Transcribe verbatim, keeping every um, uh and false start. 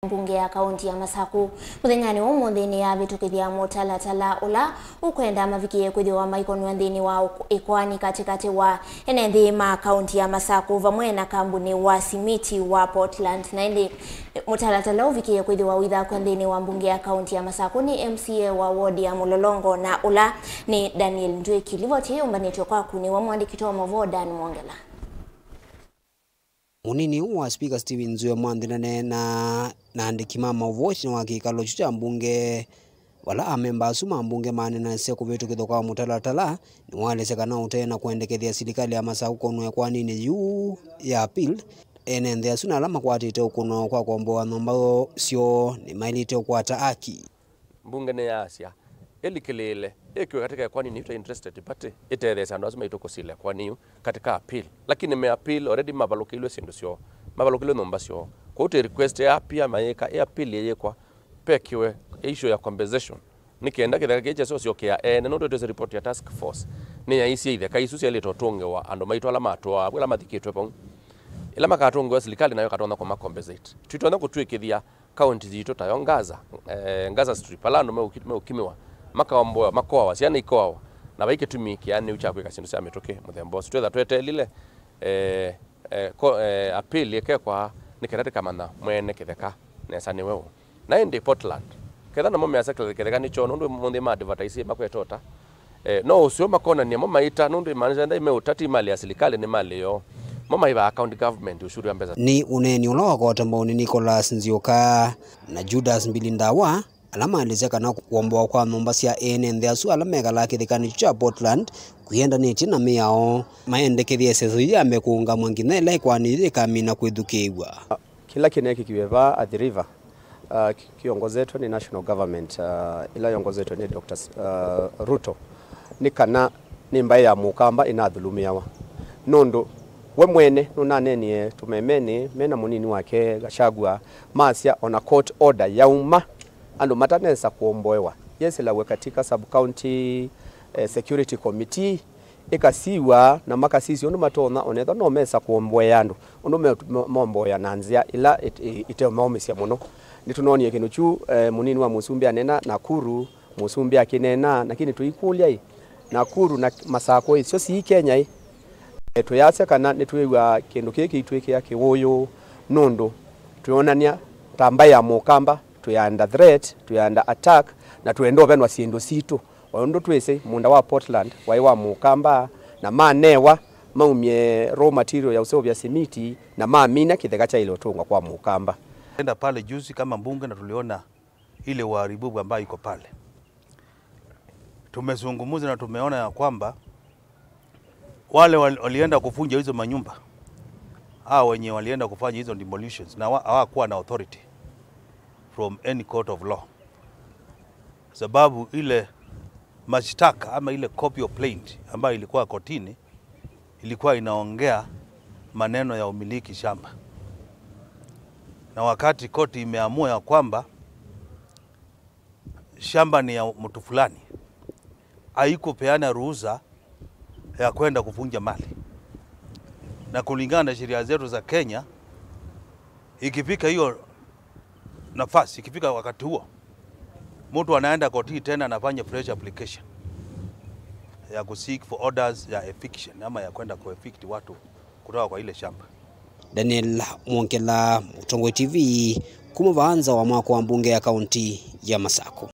Mbunge ya kaunti ya Masaku mũthenyanĩ wa ũmũnthĩ nĩyavĩtũkĩthya mũtalatala ũla ũkwenda mavikĩe kwĩthĩwa maikonw'a nthĩnĩ wa ĩkoani katĩkatĩ wa ene nthĩ ma kaunti ya Masaku vamwe na kambuni wa simiti wa Portland. Na ĩndĩ mũtalatala ũvikĩe kwĩthĩwa ũithakw'a nthĩnĩ wa mbunge ya kaunti ya Masaku nĩ M C A wa ward ya Mũlolongo na ũla nĩ Daniel Ndwĩki. Livoti ĩĩ yũmbanĩtw'e kwaku nĩwe mũandĩki wa maũvoo Dan Mwongela. Mũnini wa Spika Stephen Nzue Mwanthi naneenaa na andĩki ma maũvoo ĩtina wa kĩkalo kyu kya mbunge, vala amemba asu ma mbunge maneenanĩsye kũvĩtũkĩthwa kwa mũtalatala, nĩwaelesya kana ũtee na kwendekethya silikalĩ ya Masaku kũnwa ĩkoaninĩ yu ya appeal, ene nthĩ asu na ala makwatĩte ũkũno kwa kũomboa nyũmba syoo nĩmaĩlĩte ũkwata aki. Mbunge nĩyaasya ĩlikĩlĩĩle ĩkĩwe katika ĩkoani yu ta interested party ĩtetheesye andũ asu maitũ kũsila ĩkoani yu katika appeal. Lakini me appeal already mavalũkĩilwe syĩndũ syoo, mavalũkĩilwe nyũmba syoo. Kwoou twĩ request ya appeal mayĩka, ĩ appeal yĩyĩkwa, pekiwe issue ya compensation. Nĩ kenda kĩtheka kĩĩ kyasyosyokea ene, nũndũ twĩsĩ report ya task force nĩyaisye itheka isu syaĩlĩte ũtũngĩwa andũ maitũ ala matũaa, ala mathikĩtwe vau. Ĩla makatũngĩwa, silikalĩ nayo ĩkatonya kũma compensate. Tũitonya kũtw'ĩkĩthya kaunti yitũ tayo Gaza, eh, Gaza Strip, ala andũ meũki-, meũkimĩwa, makaomboewa, makoawa, syana ikoawa, na vai kĩtumi kĩanĩu kya kwĩka syĩndũ sya mĩtũkĩ mũthemba ũsu. Twĩtha tweteelile, eh, eh, ko-, eh, appeal ĩkekwa nĩ kenda tũkamanya mwene kĩtheka nesa nĩwe ũ. Na ĩndĩ Portland, ketha namo measya kĩtheka nĩ kyoo, nũndũ mũnthĩ ma advertise makwete ũta. Eh, no ũseo makonania mo maita, nũndũ ĩmaanisha ndai me ũtati, mali ya silikalĩ nĩ mali yoo. Mo maivaa county government ushuru ya mbesa. Nĩ ũneeni ũla wa kota mbaũnĩ Nicholas Nzioka na Judas Mbilindawa, ala maelesya kana kũomboa kwa nyũmba sya ene nthĩ asu ala mekalaa kĩthekanĩ kyu kya Portland kwiendanĩtye na mĩao, maendekethya ĩseso yĩu yambe kũũngamw'a nginya ĩla ĩkoani yĩu yĩkamina kwĩthukĩĩw'a. Kĩla kĩneekĩkiwe vaa Athi River, uh, ki-, kĩongozetwe nĩ national government, uh, ĩla yongozetwe nĩ Doctor S-, uh, Ruto, nĩ kana nĩ mbaĩ ya Mũkamba ĩnathulumĩawa. Nũndũ we mwene nũnaneenie tũmemenĩ me na mũnini wake Gachagua, masya ona court order yauma, andũ matanesa kũomboewa, yesĩlaw'e katika sub-county, eh, security committee, ĩkasiw'a na makasisya ũndũ matonya, onethwa no mesa kũomboea andũ, ũndũ me-, mo-, momboea na nzĩa ĩla ĩt-, ĩ-, ĩteũmaũmĩsya mũno. Nĩtũnoonie kĩndũ kyu, eh, mũnini wa mũsumbĩ aneena Nakuru, mũsumbĩ akĩneena, lakini tũikũlya-ĩ, Nakuru na Masakũ-ĩ, syo sii Kenya-ĩ? Eh, twĩyasya kana nĩtwĩw'aa kĩndũ kĩĩ kĩitwĩkĩa kĩwũyũ, nũndũ twĩonany'a ta mbaĩ ya Mũkamba, twĩ under threat, twĩ under attack, na twenda ũvenwa syĩndũ sitũ. O ũndũ twĩsĩ, mũũnda wa Portland waĩ wa Mũkamba, na manewa maumye raw material ya ũseũvya simiti, na mamina kĩtheka kyaĩle ũtũngwa kwa Mũkamba. Enda pale juzi kama mbunge na tuliona ile uharibifu ambayo iko pale. Tumezungumza na tumeona ya kwamba wale wal-, walienda kuvunja hizo manyumba, hao wenye walienda kufanya hizo demolitions, na wa-, hawakuwa na authority from any court of law, sababu ile mashtaka ama ile copy of plaint ambayo ilikuwa kotini ilikuwa inaongea maneno ya umiliki shamba, na wakati koti imeamua ya kwamba shamba ni ya mtu fulani, haikupeana ruhusa ya kwenda kuvunja mali. Na kulingana na sheria zetu za Kenya, ikifika hiyo nafasi, ikifika wakati huo, mtu anaenda kotini tena, anafanya fresh application ya ku seek for orders ya eviction ama ya kwenda ku evict watu kutoka kwa ile shamba. Daniel Mwongela, Mũtongoi T V, kuma vaa nza wa mwako wa mbunge ya kaunti ya Masakũ.